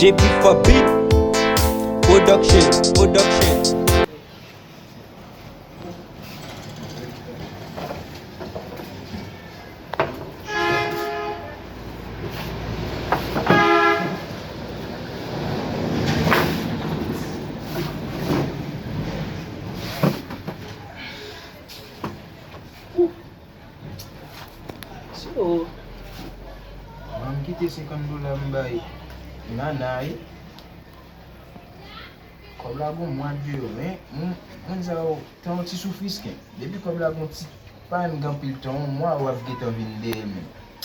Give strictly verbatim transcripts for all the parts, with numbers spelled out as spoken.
J P for Beat Production, Production. So, ban m kite senkant dola m bay Nana, wi. Kòb la gon mwa deyò, men moun, moun sa yo, tan yon ti soufrisken. Depi kòb la gon ti, pa menm gen anpil tan, yon mwa w ap gentan vin dèyè m.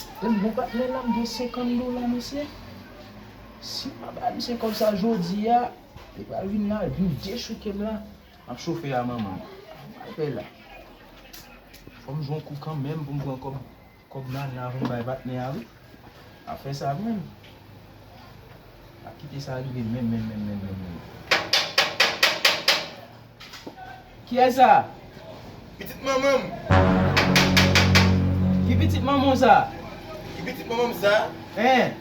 E m gon patnè la, m gen senkant dola, mesye. Si m pa bay misye kòb sa jodi a, li pral vin la, vin dechouke m la. M ap chofe a manman. M ap fè la. Fò m jwe yon kou kanmenm pou m pran kòb, kòb Nana pou m bay patnè a, wi. M ap fè sa menm. Pa kite sa rive menm, menm, menm, menm, menm, menm. Kiyès sa? Pitit manman m. Ki pitit manman w sa? Ki pitit manman m sa? Hein?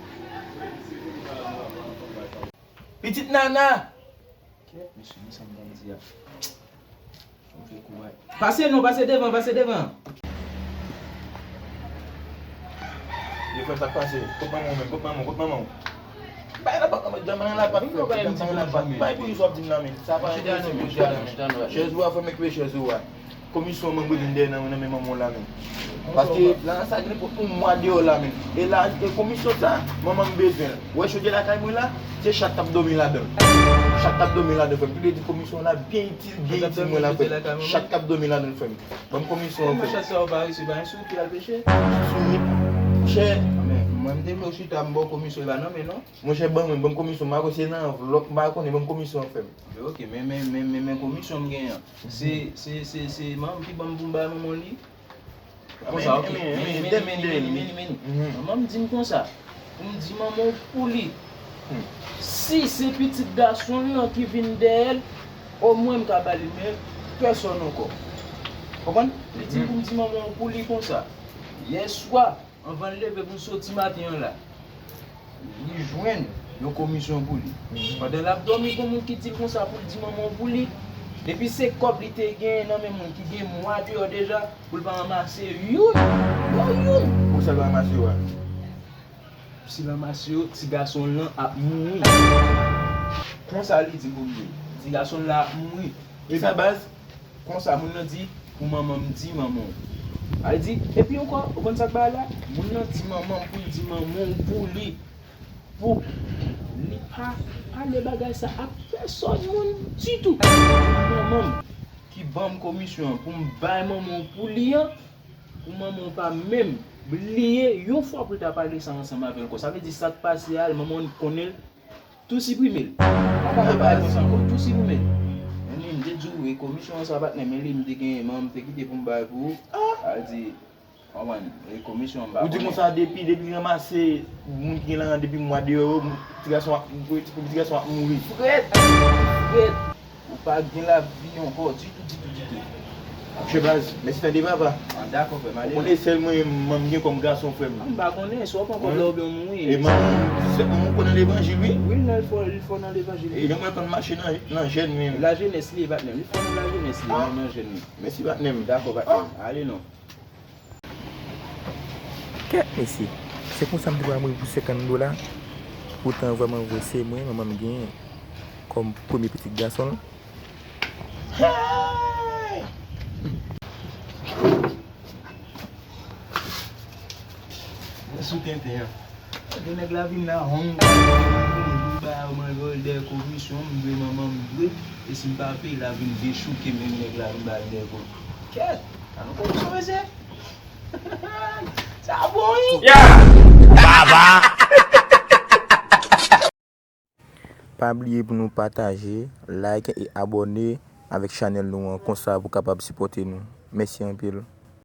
Pitit Nana. Kèt, mesye, men sa m t ap di a. Fò m fè kou a. Pase non, pase devan, pase devan. Yo fè sa k pase. Kot manman w menm? Kot manman w? Kot manman w? Bay la pa, bay la pa, bay pou yo sou ap di m la, men. Sa pa enterese m, yo chita la, men. Chèz ou a, fè m ekpe chèz ou a. Komisyon an, mwen vle vin dèyè nan, nan men manman w la, men. Paske la, sa gen pou yon mwa deyò la, men. E la, e komisyon sa, manman m bezwen l. Ou wè chodyè lakay mwen la, se chat k ap dòmi ladan l. Chat k ap dòmi ladan l, frè m. Ki vle di komisyon la byen itil, byen itil mwen la, frè m. Chat k ap dòmi ladan l, frè m. Ban m komisyon an, frè m. Chat sa yo pa resi, pa gen sou ki al peche? Sou, monchè. Men, mwen, m te vle w chita, m ba w komisyon, e pa nan men, non. Monchè, ban mwen, ban m komisyon, m pa konnen si se nan anvlòp, m pa konnen, ban m komisyon an, frè m. Ok, men, men, men, men, men komisyon m genyen an. Se, se, se, se manman m ki ban m pou m bay manman w li. Konsa, ok. Men, men, men, men, men, men, men. Manman m di m konsa, pou m di manman w pou li. Si se pitit gason l lan ki vin dèyè l, omwen m ka ba li, men pèsòn ankò. Konprann? Li di m pou m di manman w pou li konsa. Yèswa, anvan l leve pou l soti maten an la, li jwenn yon komisyon pou li. Pandan l ap dòmi, gon moun ki di l konsa pou l di manman w pou li. Epi se kòb li te genyen nan men moun ki gen mwa deyò deja pou l pa ranmase youn. Yon youn. Pou sa l pa ranmase yo a? Si l ranmase yo, ti gason l lan ap mouri. Konsa li di m pou m di l. Ti gason l lan ap mouri. Kisa baz? Konsa, moun nan di, pou manman m di manman w. Sa vle di, epi ankò, ou konn sa k bay la? Moun nan di manman m pou l di manman w pou li. Pou li pa pale bagay sa ak pèsòn moun ditou. Manman m ki ban m komisyon an pou m bay manman w pou li an, pou manman w pa menm bliye yon fwa pou l ta pale sa ansanm avè l ankò. Sa vle di sa k pase a, manman w konnen l, tou siprime l. Pa ka repare konsa ankò, tou siprime l. Men li, m te di w, e komisyon an sa patnè, men li, m te genyen, men m te kite pou m bay pou ou. Sa vle di, konprann, e komisyon an m pa konnen. Ou di konsa depi, depi ranmase moun ki gen lajan depi mwa deyò yo, ti gason ap, ti gason ap mouri. Frèt! Frèt! Ou pa gen lavi ankò ditou, ditou, ditou. Monchè baz, mèsi tande papa. Ah, dakò, frè m, ale. Ou konnen sèl mwen manman m gen kòm gason, frè m. Ah, m pa konnen, swa w pran kòb la oubyen w mouri. E manman m, se, ou konnen levanjil, wi. Wi, non, li fò, li fò nan levanjil. E jan mwen konn mache nan, nan jèn, wi. Lajenès li ye, patnè. Li fò nan lajenès li, nan, nan jèn li. Mèsi, patnè m. Dakò, patnè m. Ale non. Kèt mesye, se konsa m te pral mouri pou senkant dola. Poutan vrèman vre se mwen, manman m genyen kòm premye pitit gason l. Hey! Mwen sou tenten an. Gade nèg la vin la hong, vin ba yo manje dèyè komisyon, m dwe manman m dwe, e si m pa peye l a vin dechouke menm nèg la vin ba l dèyè komisyon. Kèt! Sa nou komisyon mesye? Sa bon wi! Baba! Pa bliye pou nou pataje, like e abòne avèk chanèl nou an, konsa pou kapab sipòte nou. Mèsi anpil.